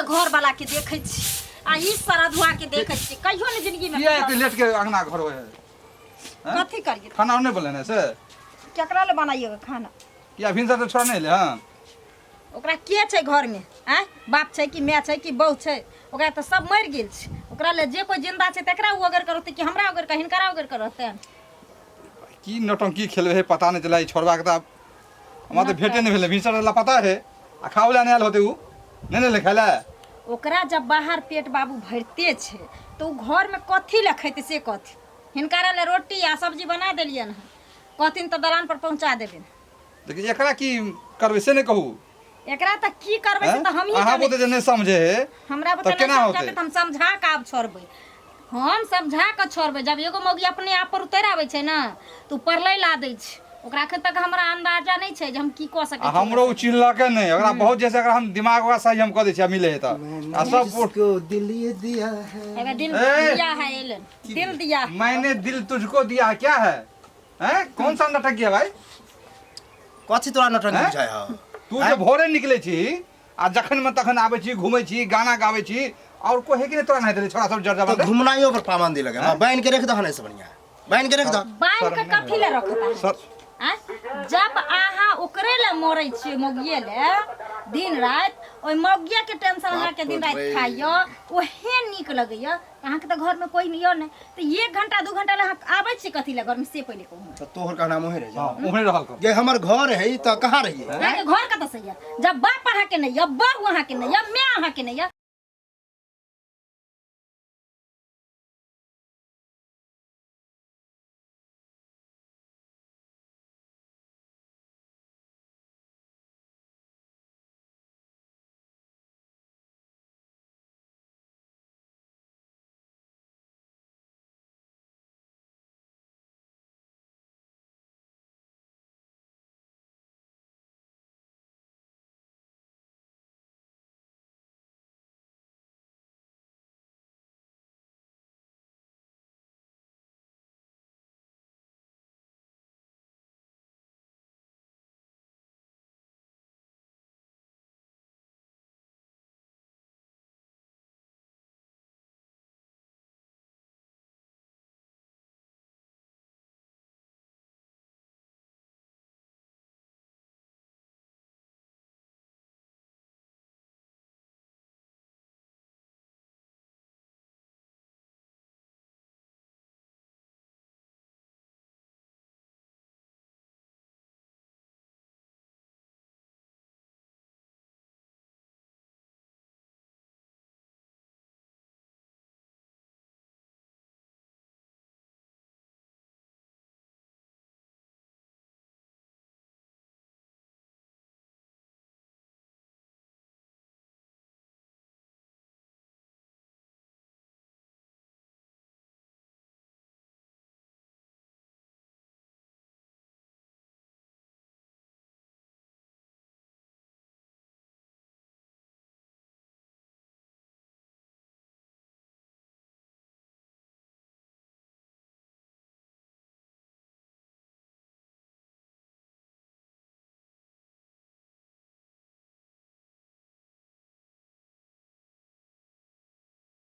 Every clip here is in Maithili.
के घर वाला के देखै छी आ ई सरधुआ के देखै छी कहियो ने जिंदगी में किया एते लेट के अंगना घर होय है हैं? कथी करिए खाना नहि बनलै ने से केकरा ले बनाइएगा खाना किया भिनसर तऽ छोड़ा नहि एलै हँ ओकरा के छै घर में आँय बाप छै कि माय छै कि बहू छै ओकरा तऽ सब मरि गेल छै ओकरा ले जे कोइ जिंदा छै तकरा ओ अगर करतै कि हमरा अगर हिनकरा अगर करतै की नौटंकी खेलबै है पता नहि चलै ई छोड़बाके तऽ आब हमरा तऽ भेटे नहि भेलै भिनसर ला पता है आ खाओ ला नहि आयल होतै उ नहि ने खाय लए ओकरा जब बाहर पेट बाबू भरिते छै तऽ ओ घरमे कथी लए खैतै से कथी हिनकरा ले रोटी आ सब्जी बना देलियनि हँ कहथिन तऽ दलान पर पहुँचा देबनि देखिए एकरा की करबै से नहि कहू एकरा तऽ की करबै से तऽ हमही अहाँ जानै बोलते जे नहि समझे है हमरा तऽ बुते केना नहि होतै? समझाते तऽ हम समझा कऽ आब छोड़बै हम समझा कऽ छोड़बै जब एगो मौगी अपने आप पर उतरि आबै छै ने तऽ ओ परलै ला दै छै ओकरा एखन तक हमरा अंदाजा नहि छै जे हम की कऽ सकै आ छी हमरो उ चिन्हलकै नहि ओकरा बहुत जैसे एकरा हम दिमाग ओकरा सही हम कऽ दै छियै आ मिले है तऽ आ सब जिसको दिल ये दिया है एगो दिल ए! दिया है एलन दिल दिया है। मैंने दिल तुझको दिया है क्या है हैं कौन सा नाटक किया भाई कथी तोरा नौटंकी हैं? बुझाय हौ तू जे भोरे निकले छी आ जखन मन तखन आबै छी घूमै छी गाना गाबै छी और कोई है कि नहीं तोरा नहीं देले छोड़ा सब जर तो जबर घुमनाइयो पर पाबंदी लगे हाँ बान्हि के रख दह नहीं से बढ़िया बान्हि के रख दह बान्हि कऽ कथी लए रखता सर आँय? जब अहाँ ओकरे लए मरै छियै मौगिए लए दिन राति ओहि मौगिए के टेंशन अहाँके दिन राति रे। खाइए ओहे नीक लगैए अहाँके तऽ घरमे कोइ नहि यऽ नहि तऽ एक घंटा दू घंटा लए अहाँ आबै छियै कथी लए घरमे से पहिले कहू तो तोहर कहना मोहे रह जा हाँ उम्हरे रहल कर ये हमर घर है त कहाँ रहिए अहाँके घर कतऽ से यऽ जब बाप अहाँके नहि यऽ बहु अहाँके नहि यऽ माय अहाँके नहि यऽ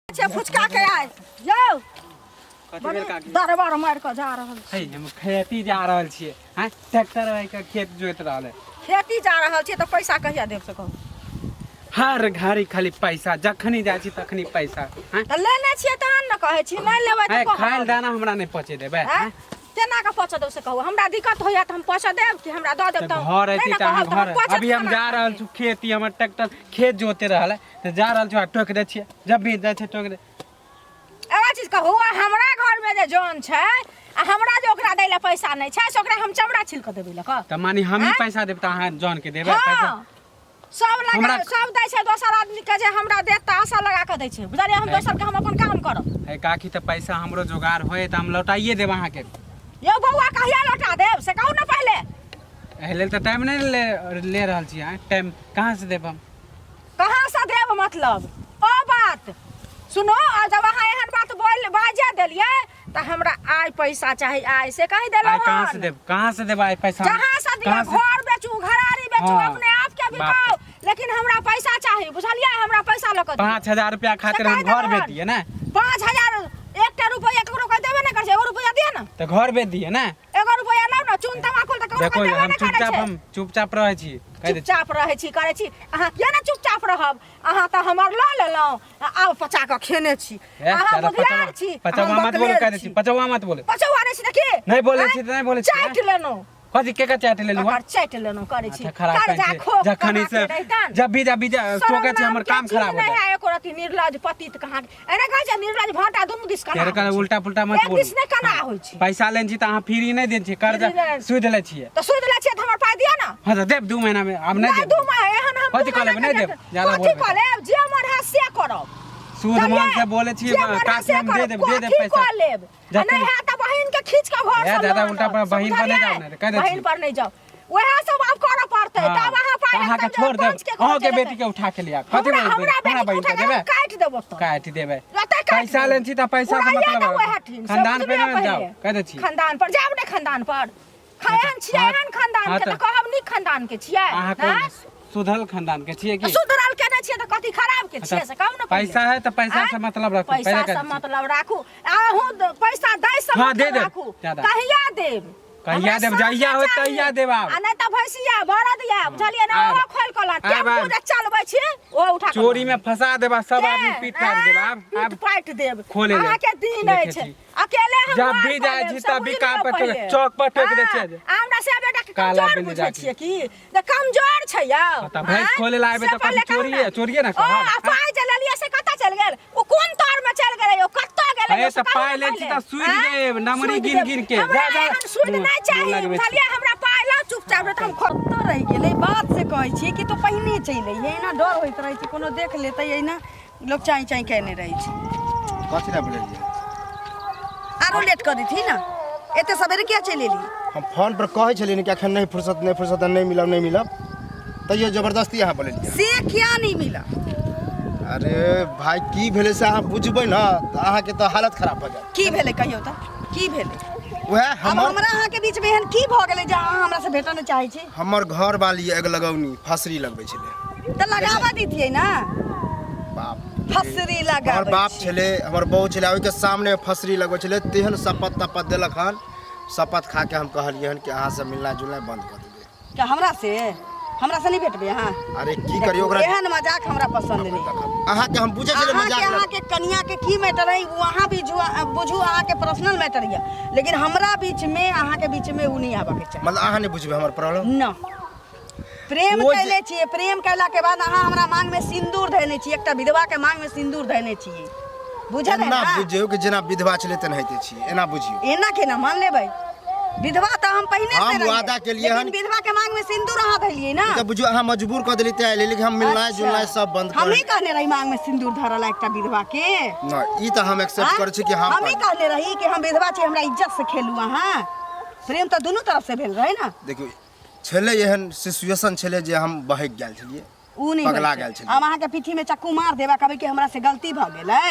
छै फुचका के आय यौ कथी भेल काकी दरबार मारि कऽ जा रहल छी हे हम खेती जा रहल छियै हैं ट्रैक्टर आइ के खेत जोति रहल है खेती जा रहल छी तऽ पैसा कहिया देब से कहू हर घड़ी खाली पैसा जखनी जाइ छी तखनी पैसा हैं तऽ लेने छियै तहन ने कहै छी नहि लेबै हैं तऽ कहब। खायल दाना हमरा नहि पचे देबै आँय? हैं? केना कऽ पचऽ देब से कहू हमरा दिक्कत होइया तऽ हम पचऽ देब कि हमरा दऽ देब तऽ तऽ घर नहि अयती ने तऽ अहाँ कहब तऽ हम घर पचत अभी हम खाना जा रहल खाके। छी खेती हमर ट्रैक्टर खेत जोते रहल है तऽ जा रहल छी आ टोकि दै छियै जब भी जाइ छै टोकि दै एगो चीज कहू आ हमरा घरमे जे जन छै आ हमरा जे ओकरा दै लए पैसा नहि छै से ओकरा हम चमड़ा छिल कऽ देबै लए कऽ तऽ माने हमही पैसा देब तऽ अहाँ जन के देबै पैसा हँ सब लगा हमरा- सब दै छै दोसर आदमी के जे हमरा देत तऽ आशा लगा कऽ दै छै बुझलियै हम दोसर के हम अपन काम करब हे काकी तऽ पैसा हमरो जोगाड़ होय तऽ हम लौटाइए देब अहाँके यौ बौआ कहिया लौटा देब से कहू ने पहिले एहि लेल तऽ टाइम नहि ले ले रहल छी अहाँ टाइम कहाँ से देब हम कहाँ से देब मतलब ओ बात सुनो आ जब अहाँ एहन बात बोल बाजे देलियै तऽ हमरा आइ पैसा चाही आइ से कहि आइ देलहुँ कहाँ से हन देब कहाँ से देब आइ पैसा जहाँ से दिअ कहाँ से घर बेचू घरारी बेचू हाँ, अपने आप के बाप बिकाउ लेकिन हमरा पैसा चाही, बुझलियै? हमरा पैसा लऽ कऽ दिअ। 5000 रुपया खातिर हम से कहि घर देबै बेच दिए ना। 5000 एकटा रुपैआ ककरो कह देबे नहि करै छै। एगो रुपैआ दिअ ने। तऽ घर बेच दिए ना। एगो रुपैआ लाउ ने, चून तमाकुल तऽ ककरो देखो कह देबे हम नहि करै चुपचाप छै। हम चुपचाप रहै छी, कहि दै छी। चुपचाप रहै छी करै छी, अहाँ किया ने चुपचाप रहब? अहाँ तऽ हमर लऽ लेलहुँ आ आब पचा कऽ खेने छी। ए, अहाँ ज्यादा बुधियार पचवा छी, पचवा हम मत बोलो, बकलेल कह दै छी। छी। पचवा मत बोलो। पचौआ नहि छी तऽ की? नहि बोलै आँय? छी तऽ नहि बोलै छी। चाटि लेलहुँ। कथी के के चाटि लेलहुँ? ओकर चाटि लेलहुँ करै छी। माथा खराब कर्जा करै छै। खोप जखन कना से के रहितन। जब भी जब भी शरम टोकै छै नाम हमर के काम चीज खराब हो नहि जाए। है एको रति। निर्लज पतित कहाँ एना कहै छै, निर्लज भांटा दुनू दिस कना तेरे होइ छै। उल्टा पुल्टा मत एक बोलू। दिस नहि कना होइ छै। पैसा लेने छी तऽ अहाँ फ्री नहि देने छी, कर्जा फ्री नहि। सूद लै छियै। तऽ सूद लै छियै तऽ हमर पाइ दिअ ने। हँ तऽ देब 2 महीना में, आब नहि नहि देब। 2 महीना एहन हम कथी 2 कऽ महीना लेबै? नहि के देब। ज्यादा कथी बोलबै। कऽ लेब? जे मन हैत से करब। सूद मान से बोलै छियै, जे मन हैत काट से हम दे करब। देब, दे देब कथी पैसा। कऽ लेब? आ जखन नहि हैत तऽ बहिन के खींच कऽ घर ए, सँ दादा, लऽ उल्टा आनब। पर बहिन पर नहि जाउ समझलियै? ने, कहि दै बहिन छी। पर नहि जाउ, वएह सब आब करऽ पड़तै। हाँ, तब अहाँ पाइ अहाँके लेब, तब छोड़ देब, पंच के घर अहूँके चलि बेटी जेतै। के उठा के लिया। कथी हमरा बहिन हमरा हमरा बेटी के बहिन उठा के के हम देबै? काटि देब ओतऽ। काटि देबै। ओतऽ काटि पैसा देब। लेने छी तऽ पैसा से उड़ाइए मतलब देब वएह ठीन, से खानदान पे बुझलियै नहि जाउ, पहिले। कहि दै छी। खानदान पर जायब ने, खानदान पर एहन छियै, हाँ, एहन खानदान हाँ के तऽ तऽ- कहब नीक खानदान के छियै। अहाँ कोन आँय? सुधल खानदान के छियै की? सुधरल के नहि छियै तऽ कथी खराब के छियै से कहू ने पहिले। पैसा है तऽ पैसा आँय? से मतलब राखू। पैसा पहिले से कह दै छी। मतलब राखू, अहूँ पैसा दै से हाँ, दे मतलब देब, राखू। ज्यादा। कहिया देब? कहिया हमरा देब? साँझ जहिया होत चाही। तहिया देब आब। आ नहि तऽ भैंसिया बरद या, बुझलियै ने? आब। ओहो खोलि कऽ लान। आब, टेम्पू आब। जे चलबै छी ओहो उठा कऽ चोरी लान। में फंसा देबा सब के? आदमी, पीट पाट देब आब। पीट आब पाटि देब। खोले लेब। अहाँके दिन देखै अछि छी। अकेले हम जब घर भी कऽ जाइ लेब, छी से तब भी बुझि काम लियौ पर पहिले। चौक पर टोकि दै हाँ, छियै। आ हमरा से बेटा के काला कमजोर बिल्ली बुझै जाके। छियै की? जे कमजोर छै यौ। तऽ भैंस आँय? खोले ला एबै से तऽ कथी पहिले कहू चोरिये ने। चोरिये ने ओ कहब? आ पाइ जे लेलियै से कतऽ चलि गेल? ओ कोन तर में चलि गेलै? ओ कतऽ गेलै? अरे ओ से तऽ कहू पाइ ने लै छी पहिले। तऽ सूदि आँय? देब, नमरी सूदि गिन देब। गिन के। हमरा जा, जा। एहन सूदि मुँह- नहि चाही, मुँह लगबै छी। बुझलियै? हमरा पाइ लाउ चुपचाप, नहि तऽ हम कतऽ रहि गेलै? बात से कहै छियै कि तो पहिने चलि अइहे, एना डर होइत रहै छै कोनो देख लेतै, एना लोक चाँइ चाँइ केने रहै छै। कथी लए बोललियै? आरो लेट कऽ देथिन ने, एते सवेरे किया चलि एली? हम फोन पर कहै छलियै ने कि एखन नहि फुर्सत, नहि फुर्सत, नहि मिलब, नहि मिलब, तैयो जबरदस्ती अहाँ बोललियै। से किया नहि मिलब? अरे भाई, की भेलै से अहाँ बुझबै ने तऽ अहाँके तऽ हालत खराब भऽ जायत। की भेलै कहियौ तऽ, की भेलै? उएह आब हमर हमरा अहाँके बीचमे एहन की भऽ गेलै जे अहाँ हमरा से भेटऽ नहि चाहै छी? हमर घर वाली अगलगौनी फसरी लगबै छलै। तऽ लगाबऽ दितियै ने। बाप फसरी हमर लगाबै बाप छी। छलै, हमर बहू छलै, ओहिके सामने फसरी लगबै छलै। तेहन शपथ तपत देलक हन, शपथ खा के हम कहलियै हन कि अहाँसँ मिलना जुलना बंद कऽ देबै। क्या हमरा से, हमरा से नहीं भेटबै अहाँ? अरे की करियौ ओकरा। एहन मजाक हमरा पसंद नहीं। अहाँके हम बुझै छलै अहाँके मजाक लग- अहाँके कनिया के की मैटर है वो अहाँ भी बुझू, अहाँके पर्सनल मैटर यऽ, लेकिन हमरा बीच में अहाँके बीच में उ नहीं आबऽ के चाही। मतलब अहाँ नहि बुझबै हमर प्रॉब्लम? न, प्रेम ओ जे- कैले छियै, प्रेम कैला के बाद अहाँ हमरा मांग में सिंदूर धयने छियै, एकटा विधवा के मांग में सिंदूर धयने छियै, बुझल है एना ना? बुझियौ कि जेना विधवा छलै तेनाहिते छियै, एना बुझियौ। एना केना मान लेबै? विधवा तऽ हम पहिने हम से रहियै, वादा केलियै हन। लेकिन विधवा के मांग में सिंदूर अहाँ धलियै ना? तऽ बुझियौ अहाँ मजबूर कऽ देलियै तें एलियै, लेकिन हम मिलनाइ अच्छा। जुलनाइ सब बंद कर हमही कहने रही मांग में सिंदूर धरल एकटा विधवा के? नहि, ई तऽ हम एक्सेप्ट आँय? करै छी कि हम हमही कहने रही कि हम विधवा छी, हमरा इज्जत से खेलू अहाँ? प्रेम तऽ दुनू तरफ से भेल रहे ना। देखियौ, छलै एहन सिचुएशन छलै जे हम बहकि गेल छलियै, उ नहि पगला होइ छै। गेल छलियै। हम अहाँके पीठी में चक्कू मार देबा, कहबै कि हमरा से गलती भऽ गेलै,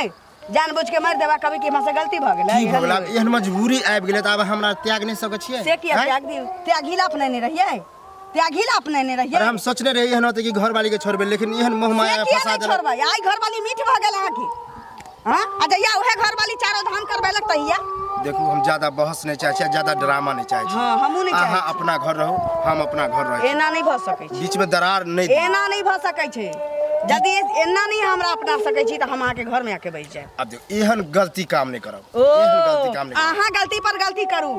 जानबूझ के मारि देबा, कहबै कि हमरा से गलती भऽ गेलै? की भऽ एहन गेल? आब नहि होइ। एहन मजबूरी आबि गेलै तऽ आब हमरा त्याग नहि सकै छियै? से किया आँय? त्याग दियौ? त्यागी ला अपनेने रहियै, त्यागी ला अपनेने रहियै। अरे हम सोचने रहियै एहन होतै कि घरवाली के छोड़बै, लेकिन एहन मोह से माया किया फंसा नहि देलक। छोड़बै? आइ घरवाली मीठ भऽ गेल अहाँके? हाँ, आ जहिया उहे घरवाली चारो धाम करबेलक तहिया? देखू, हम ज्यादा बहस नहि चाहै छी, ज्यादा ड्रामा नहि चाहै छी। हाँ, हमहूँ नहि चाहै अहाँ छी। अपना घर रहू, हम अपना घर रहै छी। एना नहि भऽ सकै छै। बीचमे दरार नहि दियौ। एना नहि भऽ सकै छै। यदि एना नहि हमरा अपना सकै छी तऽ हम अहाँके घरमे आके बैस जायब। आब देखू, एहन गलती काम नहि करब, ओ एहन गलती काम नहि करब। अहाँ गलती पर गलती करू,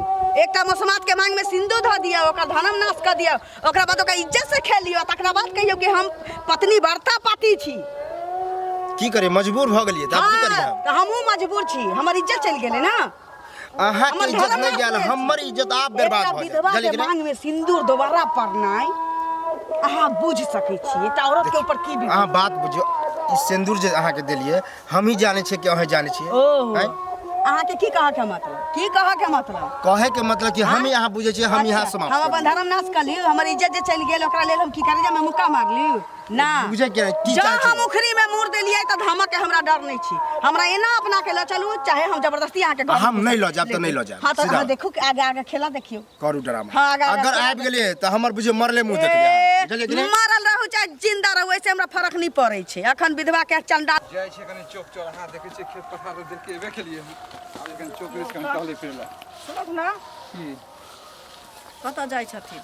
एकटा मोसमात के मांग में सिंदूर धऽ दियौ, ओकर धर्म नाश कऽ दियौ, ओकरा बाद ओकरा इज्जत से खेल लियौ, तकरा बाद कहियौ कि हम पत्नी व्रता पति छी। की करियै, मजबूर भऽ गेलियै तऽ आब की करियै हाँ, हम? तऽ हमहूँ मजबूर छी, हमर इज्जत चलि गेलै ने। अहाँके हमर इज्जत धर्म नहि नाश गेल, भेल। हमर इज्जत आब बर्बाद एकटा भऽ गेल। विधवा बुझलियै के कि नहि? मांग में सिंदूर दोबारा पड़नाइ, अहाँ बुझ सकै छी एकटा औरत के ऊपर की बीतै। अहाँ बात बुझियौ, ई सिन्दूर जे अहाँके देलियै, हमही जानै छियै कि अहें जानै छियै? ओहो। आँय? अहाँके की कहऽ के मतलब, की कहऽ के मतलब? कहै के मतलब कि हम यहाँ बुझै छियै, हम यहाँ अच्छा, समाप्त हम अपन करी। धर्म नाश कर लियौ, हमर इज्जत जे चलि गेल ओकरा लेल हम की करै जाम, मुक्का मार लियौ ना? बुझै के की जँ चाहै हम छियै? उखड़ी में मुड़ देलियै नहि तऽ धमक के हमरा डर नहि छी। हमरा एना अपना के लऽ चलू चाहे हम जबरदस्ती अहाँके घर हम नहि लऽ जायब तऽ नहि लऽ जायब। हाँ तऽ सीधा। अहाँ देखू कि आगे आगे खेला देखियौ। करू ड्रामा। हाँ, आगे आगे अगर खेला। आबि गेलियै तऽ हमर बुझियौ मरले मुँह देखबै अहाँ। बुझलियै कि नहि? मरल रहू चाहे जिंदा रहू, ऐसे हमरा फर्क नहीं पड़ै छै। अखन विधवा के चंडा जाइ छै कनि चौक चौराहा देखै छियै, खेत पथार तऽ देख के एबे केलियै हन। आब कनि चौक दिस कनि टहलै फिरै लए। सुनू ने। की? कतऽ जाइ छथिन?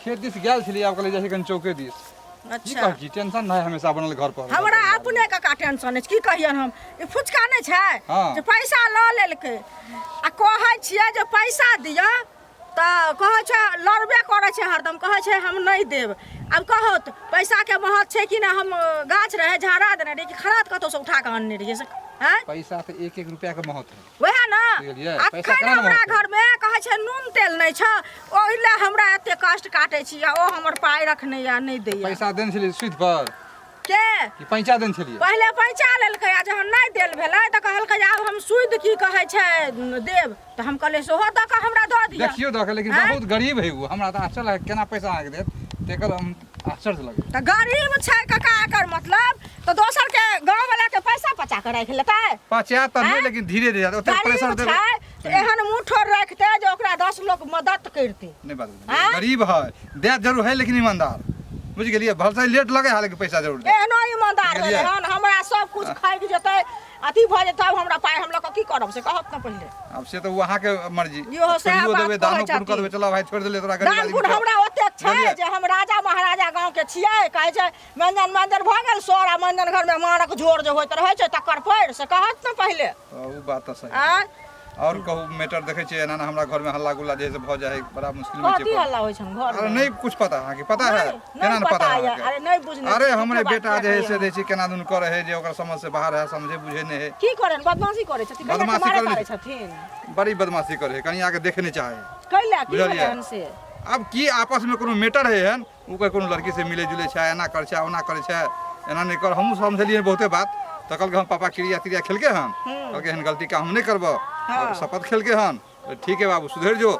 खेत दिस गेल छलियै, आब कहलियै जाइ छै कनि चौके दिस। की अच्छा। कहै छी, टेंशन नहि हमेशा बनल घर पर। हमरा अपने काका टेंशन अछि, की कहियन हम। ई फुचका नहि छै हाँ। जे पैसा लऽ लेलकै आ कहै छियै जे पैसा दिअ तऽ कहै छै लड़बे करै छै हरदम, कहै छै हम नहि देब। आब कहू तऽ पैसाके महत्व छै कि नहि? हम गाछ रहै झाड़ा देने रहियै कि खरात कतहुसँ उठा कऽ अनने रहियै से? आँय? पैसा तऽ एक एक रुपया के महत्व है। वएह ने। बुझलियै? पैसा अखन केना ने हमरा महत्व? घरमे कहै छै नून तेल नहि छै, ओहि लए हमरा एते कष्ट काटै छी आ ओ हमर पाइ रखने यऽ नहि दैया। पैसा देने छलियै सुद पर? के? कि पैंचा देने छलियै? पहिले पैंचा लेलकै आ जहन नहि देल भेलै तऽ कहलकै जे आब हम सुद की कहै छै देब, तऽ हम कहलियै सेहो दऽ कऽ हमरा दऽ दिअ। देखियौ दऽ कऽ, लेकिन आँय? बहुत गरीब है ओ। हमरा तऽ आश्चर्य लागै केना पैसा अहाँके देत, तेकर हम आश्चर्य लगै। तऽ गरीब छै काका, एकर मतलब तऽ दोसर के गाँव वाला के पैसा पचा कऽ राखि लेतै? पचा तऽ नहि, आँय? लेकिन धीरे धीरे ओते गरीब प्रेशर देबै छै तऽ एहन मुँह ठोर राखतै जे ओकरा 10 लोक मदद करतै। नहि बात बुझलियै। आँय? गरीब है देत जरूर है, लेकिन ईमानदार, बुझि गेलियै? भलसे लेट लगे है लेकिन पैसा जरूर देत। एहनो ईमानदार बुझलियै? भेलै हन, हमरा सब कुछ खाइक जेतै, अथी भऽ जेतै, तब हमरा पाइ हम लऽ कऽ की करब से कहत ने पहिले। आब से तऽ ओ अहाँके मर्जी। इहो सएह छोड़ियो बात देबै, कहै दानो पुण्य कऽ छथिन। देबै। चलो भाइ, छोड़ि देलियै तोरा गरीब दान आदमी पुण्य छौ। हमरा ओतेक छै बुझलियै? जे हम राजा महाराजा गाँव के छियै। कहै छै मंजन मंजन भऽ गेल सोर आ मंजन घर में मारक जोर जे होइत रहै छै तकर पैर, से कहत ने पहिले। ओ बात तऽ सही। आँय? और कहू, मैटर देखै छियै एना एना हमरा घर में हल्ला गुल्ला जे है से भऽ जाइ है, बड़ा मुश्किल में कथी छियै। हल्ला होइ छन घर अरे में? नहीं कुछ पता, अहाँके पता है? नहीं, केना नहीं ने पता पता यऽ। अहाँके? अरे नहीं बुझने अरे छी, हमरे झूठे बेटा बात जे है किया से कहियै? दै छै केना दुन करे है जे ओकर समझ से बाहर है, समझे बुझे नहीं है। की करेन, बदमाशी करै छथिन? कहिया के बदमाशी मारे करै तारे छथिन? बड़ी बदमाशी करे है, कहीं आके देखे नहीं चाहे। कैला की बुझलियै? भेलै हन से? अब की आपस में कोनो मैटर है हन, ओकर कोनो लड़की से मिले जुले छै, एना करे छै ओना करे छै, एना नहीं कर। हमहूँ समझलियै बहुते बात तऽ कहलकै हम पापा क्रिया त्रिया खेलके हन, कहलकै एहन गलती काम हम नहीं करबो। हाँ। शपथ खेलके हन। तऽ ठीक है बाबू, सुधरि जो,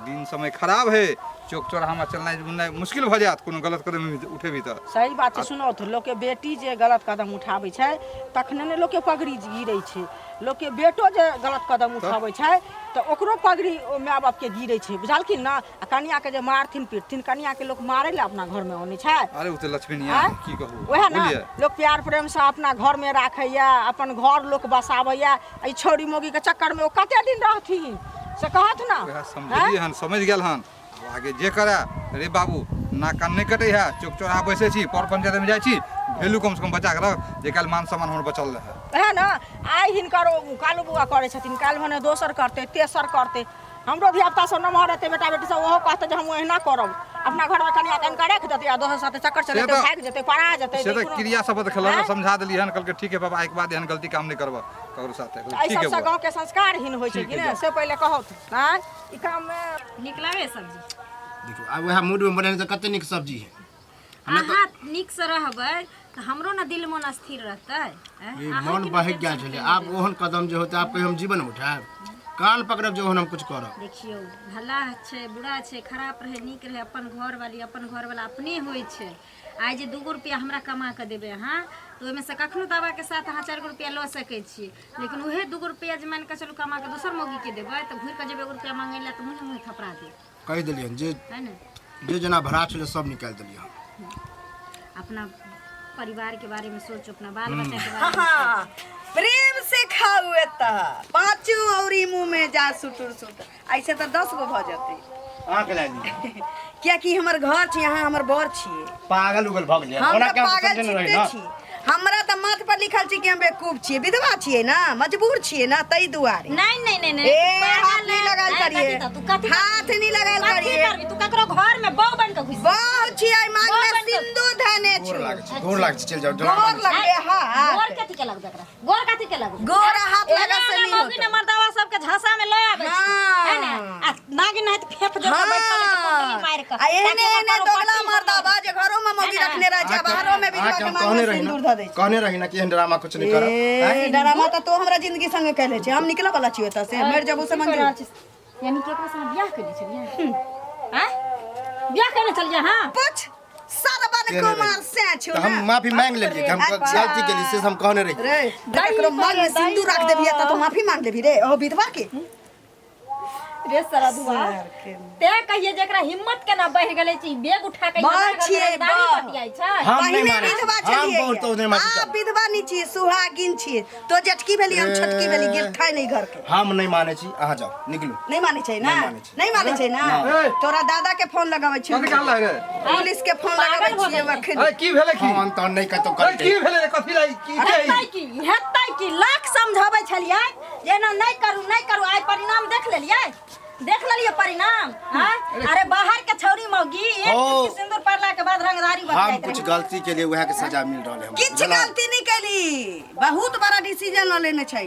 दिन समय खराब है, चौक चौराहा में चलनाइ बुलनाइ मुश्किल भऽ जायत कोनो गलत कदम उठेबी तऽ। सही बात छै। सुनो तऽ, लोकके बेटी जे गलत कदम उठाबै छै तखने ने लोकके पगड़ी गिरै छै। लोकके बेटो जे गलत कदम उठाबै छै तऽ ओकरो पगड़ी ओ माय बापके गिरै छै, बुझलखिन ने? आ कनियाके जे मारथिन पीटथिन, कनियाके लोक मारै लए अपना घरमे अनै छै? अरे ओ तऽ लक्ष्मीनिया आँय? की कहू, वएह ने। बुझलियै? लोक प्यार प्रेमसँ अपना घरमे राखैया, अपन घर लोक बसाबैया। एहि छौड़ी मौगीके चक्करमे ओ कते दिन रहथिन से कहत ने? वएह समझलियै हन, समझ गेल हन। आब आगे जे करए। रे बाबू, नाक कान नहि कटै है, चौक चौराहा बैसै छी, पर पंचायतमे जाइ छी, वैल्यू कमसँ कम बचा कऽ रख जे काल्हि मान सम्मान हमर बचल रहए। वएह ने, आइ हिनकर ओ कालू बौआ करै छथिन, काल्हि भने दोसर करतै, तेसर करतै। हमरो धियापुता सब नमहर हेतै, बेटा बेटी सब, ओहो कहतै जे हम एहिना करब। अपना घरमे कनिया कनिका राखि देतै आ दोसर साथे चक्कर से चलेतै, तऽ- भागि जेतै, पड़ा जेतै। से तऽ कोनो- क्रिया शपथ खेलक, आँय? समझा देलियै हन। कहलकै ठीक है बाबा, आइके बाद एहन गलती काम नहि करबह ककरो साथे। एहि ठीक है सबसँ बौआ। गाँवके संस्कारहीन होइ छै ठीक कि है, नहि जाउ। से पहिले कहू तऽ। आँय, ई काममे नीक लागै सब्जी? देखियौ, आब वएह मूडमे बनेने तऽ कते नीक सब्जी है। अहाँ नीकसँ रहबै तऽ हमरो ने दिल मन स्थिर रहतै। आँय? ई अहाँके मन ने बहकि गेल टेंशन छलै। नहि आब ओहन कदम जे होतै, आब कहियो हम जीवनमे उठायब? कान पकड़ब जे ओहन हम कुछ करब। देखियौ, भला छै बुरा छै, खराब रहै नीक रहै, अपन घरवाली अपन घरवाला अपने होइ छै। आइ जे 2 गो रुपैआ हमरा कमा कऽ देबै अहाँ तऽ ओहिमे से कखनो दबाके साथ अहाँ 4 गो रुपैआ लऽ सकै छी, लेकिन उएह 2 गो रुपैआ जे मानि कऽ चलू कमा कऽ दोसर मौगीके देबै तऽ घुरि कऽ जेबै 1 रुपैआ मांगै लए तऽ मुँहे मुँहे थपड़ा देत। कहि देलियनि जे है ने, जे जेना भरा छलै सब निकालि देलियै हम। अपना परिवार के बारे में सोचो, अपना बाल बच्चा के बारे में। हाँ, प्रेम से खाऊ एतऽ पाँचू औरी मुँह में जा सुटुर सुटुर, ऐसे तऽ 10 गो भऽ जेतै। अहाँके लाय दिअ? कियाकि हमर घर छी, अहाँ हमर बर छियै। पागल उगल भऽ गेलियै? हम ओना तऽ के अहाँ पागल समझे नहि रही छिते ने। छी। हमरा तऽ माथ पर लिखल छै कि हम बेवकूफ छियै, विधवा छियै ना, मजबूर छियै ना, ताहि दुआरे। नहीं नहीं नहीं नहीं, ए, तू हाथ पागल नहीं है। लगाल नहीं, करिए। कथी तऽ, तू कथी हाथ नहीं लगाल कथी करिए। करबी? तू ककरो घर में बहू बन के घुस बहु छियै, मांग बहू में बन के- सिंदूर धने गोर छु। लागै छै, गोर लागै छै, चलि जाउ। ड्रामा गोर लगे हाथ। गोर कथी के लगबे एकरा? गोर कथी के लगबे? गोर हाथ लगा से एना नहीं मौगी होतो। ने मर्दावा सबके झांसा में लऽ आबै छै, हाँ। है ने? आ नागिन नाहित फेफ जकाँ बैठल रहै छै पोटरी मारि कऽ। आ एहने ताकि एहने ओकर दोगला पट्टी मर्दाबा जे घरो में मौगी है ना? रखने रहै छै, आ बाहरो में विधवा अहाँके के हम मांग कहने में रही सिंदूर ने, धऽ दै छै। कहने रही ने कि एहन ड्रामा कुछ नहि करब। ए, डरामा तऽ तो हमरा जिंदगी संगे कैले छै। हम निकले वाला छियै एतऽ से, मरि जबू से की कहि मंजूर। रहल छी? यानी कि एकरा संगे बियाह केने छलियै? आँय? बियाह केने छलियै अहाँ? पूछ सरबन केने कुमार रही। से छौ तऽ हम ना। माफी मांग लेलियै कि हम अच्छा। गलती केली से हम कहने रही। रे ककरो मांग में सिंदूर रख देबही त तो माफी मांग लेबही रे ओ विधवा के। रे सरधुआ ते कहिए जेकरा हिम्मत केना बढ़ि गेलै छी बैग उठा के बड़ हमरा घर छियै, रंगदारी बड़। बतियाइ छै। हम नहि पहिने मानै छी। विधवा हम छलियै। बहुत तो नहि मानै छी। आ विधवा नहीं छियै, सुहागिन छियै। तो जेठकी भेली हम छोटकी भेली, गिरथाइ नहीं घर के। हम नहि मानै छी, अहाँ जाउ निकलू। नहीं मानै छै ना? नहि मानै छै। नहीं मानै छै ना? ए। तोरा दादा के फोन लगाबै छी, कथी काल रे? पुलिस के फोन लगाबै पागल भऽ छियै गेलै। अखन। अरे की भेलै की? फोन तोन नहि कतौ अरे करतै। की भेलै रे? कथी लाई की के हेतै की, हेतै की? लाख समझाबै छलियै जे एना नहि करू नहि करू, आइ परिणाम देख लेलियै, देख लेलियै परिणाम। आँय? अरे बाहर के छौरी मौगी एक हो। चुटकी सिंदूर पड़ला के बाद रंगदारी हम बदलैत कुछ रहै। गलती के लिए वएह के सजा मिल रहल है हमरा। किछु बुझलहुँ? गलती नहीं कैली, बहुत बड़ा डिसीजन लऽ लेने छै।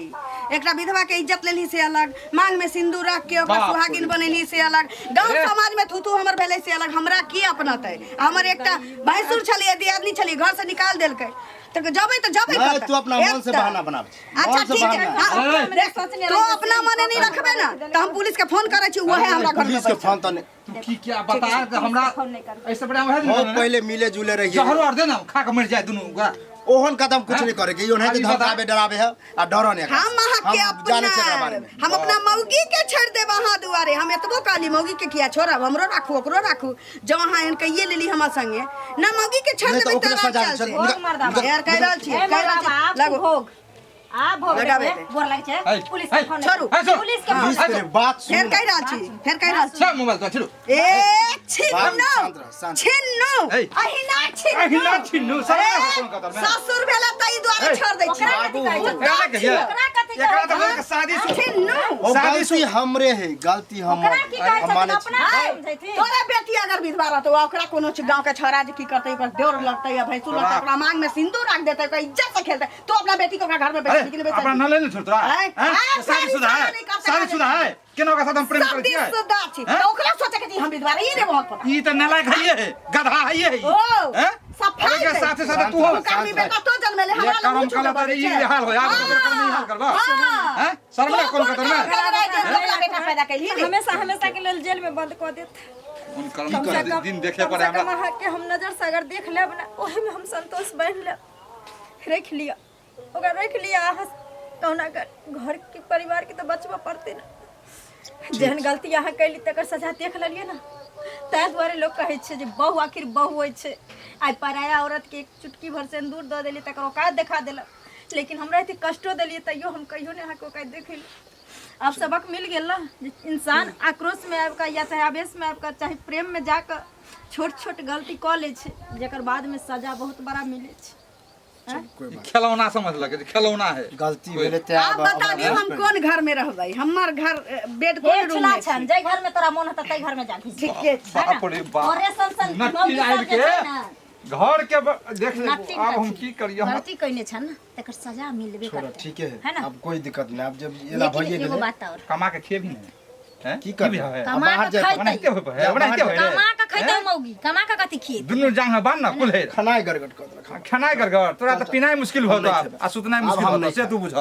एकटा विधवा के इज्जत लेली से अलग, मांग में सिंदूर रख के ओकरा बाप रे। सुहागिन बनेली से अलग, गांव अरे। समाज में थूथू हमर भेलै से अलग। हमरा की अपनतै? हमर एकटा भैंसुर छलियै, दियादनी छलियै, घर से निकाल देलकै तऽ जबै तऽ जबै नहीं, कतऽ? तू अपना मन से एकटा। बहाना बनाबै छी। अच्छा मन से ठीक है, बहाना। हाँ, अरे। देख, तो अपना मने नहीं रखबे ना तऽ हम पुलिस के फोन करै छी, वहे हमरा घर में पुलिस के बैठल। फोन तो नहीं। तू की क्या बता दे हमरा, ऐसे बढ़िया वएह बहुत दिन पहले मिले जुले रहिए। जहरो आर दे ना, खा के मर जाए दुनू ओकरा। ओहन कदम कुछ नहीं करे के यो नहीं अभी बता। धमकावे डरावे है आ डरो नहीं। हम अहाँ के हम जाने अपना छै एकरा बारे में। हम अपना मौगी के छोड़ देब अहाँ दुआरे। हम एतबो कहली मौगी के किया छोड़ब, हमरो राखू ओकरो राखू। जब अहाँ एहन कहिए लेली हमरा संगे ना मौगी के छोड़ नहीं तो देबै ओकरे तऽ सजा चलते। चल। भोग मर्दाबा। यार कहि रहल छियै, ए कहि रहल मर्दाबा, छियै। आब तू लगो। भोग आ भोग लगाबे रे, दे। गोर लागै छै। ऐ, पुलिस के ऐ, फोन छोड़ू। ऐ, छोड़। पुलिस के फोन पुलिस के बात सुन। फेर कहि रहल छी, फेर कहि रहल छी। छे मोबाइल तो छिड़ू। ए छिन्नू शांत रह, शांत। छिन्नू ऐ। अहिना छिन्नू अहिना छिन्नू, सब ए, फोन कतर में। ससुर भेला तई दुआरे ऐ। छोड़ दै छी। ओकरा कथी कहै छै? एकरा कहिए। ओकरा कथी कहै एकरा तऽ छै? बोलके शादी सु छिन्नू ओ शादी गलती हमरे है, गलती हमर। ओकरा की कहै हम छथिन? मानै छी। अपना आय, समझैथिन। तोरा बेटी अगर विधवा रहतौ आ ओकरा कोनो गांव के छोरा जे की करतै, ओकर देवर लगतै या भैंसुर लगतै, ओकरा मांग में सिंदूर रख देतै, ओकरा इज्जत से खेलतै, तो अपना बेटी के ओकरा घर में अरे बैठेबी कि नहीं अपना बैठेबी? न लेने छोड़ तोरा। आय, हैं? आय, शादी शुदा है, शादी करते शादी शुदा है, केना ओकरा साथ हम प्रेम सब करै छियै? शुदा छी हैं? तऽ ओकरा सोचे के छी हम विधवा रही रे बहुत पता। ई तऽ नालायक हइये है, गधा हइये है। ओ, हैं? सफाई ओकरा दे। साथे साथे तू हो। कर्मी बेटा तो जन्मेले हमरा ये लग करम मुँह कला छुपा तर ई छै। हाल हो यार, तोरा कर्म ई हाल करबा। हाँ। हैं? शर्म ना कोन कतर में? बेटा पैदा कैली रे। हमेशा हमेशा के लेल जेल में बंद कऽ देत। उन कर्म कम से के कम दिन देखे कम पड़े से कम हमरा। अहाँके हम नजर से अगर देख लेब ने, ओहिमे हम संतोष बान्हि लेब। रखि लिअ ओकरा, रखि लिअ अहाँ कहुना कऽ घर के परिवार के तऽ बचबऽ पड़तै ने। जेहन गलती अहाँ कैली तकर सजा देख लेलियै ने। ताहि दुआरे लोक कहै छै जे बहु आखिर बहु होइ छै। आइ पराया औरतके एक चुटकी भर सिन्दूर दऽ देलियै तकर औकात देखा देलक, लेकिन हमरा एते कष्टो देलियै तैयो हम कहियो नहि अहाँके औकात देखेली। आब सबक मिल गेल ने जे इंसान आक्रोश में आबि कऽ या चाहे आवेश में आबि कऽ चाहे प्रेम में जाकऽ छोट छोट गलती कऽ लै छै, जकर बाद में सजा बहुत बड़ा मिलै छै। कोई बात खेलौना समझलक जे खेलौना है। गलती भेलै ते आब बता दियौ हम कोन घर में रहबै? हमर घर बेड कोन रूम छुला में छन जाहि घर में तोरा मोन हेतौ ताहि घर में जा घुसि। ठीके छै। बाप रे बाप, तोरे सन सन नट्टी मौगी आबि सबके के छै ने। घर के देख ले। नट्टी आब हम कथी? की करियै हमरा? गलती कइने छन ने तकर सजा मिलबे छोड़ो, करतै। ठीके है। है ना? अब कोई दिक्कत नहीं, अब जब एना लेकिन भइए एगो गेलै बात और कमा के खेबही ने? हैं? की करबै? भी है? कमा बाहर के जाए खैतै। ओनाहिते होय है, ओनाहिते होय रे। कमा के खैतै मौगी, कमा के कथी खिएतै? दुनू जांघ में बान्ह ना कुल्हे। खनाइ गड़गड़ कऽ देलक। खेनाइ गड़गड़, तोरा तऽ पिनाइ मुश्किल भऽ हम नहि जेतौ खेबै। आ सुतनाइ आब मुश्किल हम भऽ नहि जेतौ, से तू बुझ।